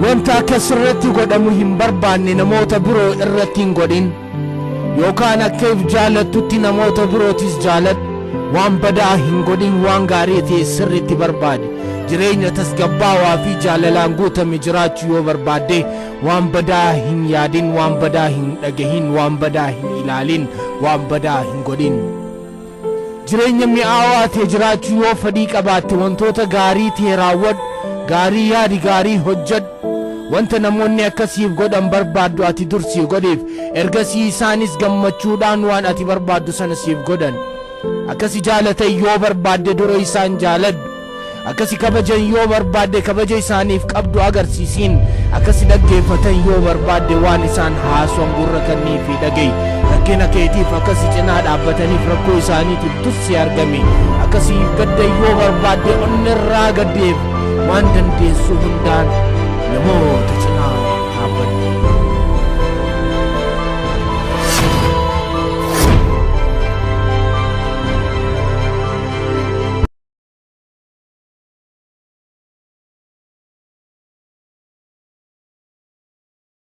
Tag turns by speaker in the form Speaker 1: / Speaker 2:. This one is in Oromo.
Speaker 1: Wanta akka sirratti godhamu hin barbaanne namoota biroo irratti hin godhin, yookaan akka if jaalattutti namoota birootis jaaladhu. Waan badaa hin godhin, waan gaarii ta'e sirriitti barbaadi. Jireenya tasgabbaawaa fi jaalalaan guutame jiraachuu yoo barbaadde, waan badaa hin yaadin, waan badaa hin dhagahin, waan badaa hin ilaalin, waan badaa hin godhin. Jireenya mi'aawaa ta'e jiraachuu yoo fedhii qabaatte, wantoota gaarii ta'e raawwadhu, gaarii yaadi, gaarii hojjedhu. Wanta namoonni akkasiif godhan barbaaddu ati dursii godhiif, ergasii isaanis gammachuudhaan waan ati barbaaddu sana siif godhan. Akkasi jaalatan yoo barbaadde, dura isaan jaaladhu. Akkasi kabajan yoo barbaadde, kabaja isaaniif qabdu agarsiisiin. Akkasi dhaggeeffatan yoo barbaadde, waan isaan haasoon gurra kennii fi dhaga'i. Rakkina keetiif akkasi cinaa dhaabbataniif, rakkoo isaaniitiif dursi argami. Akkasiif gadda yoo barbaadde, onnirraa gaddeef. Waan dandeessu hundaan namoota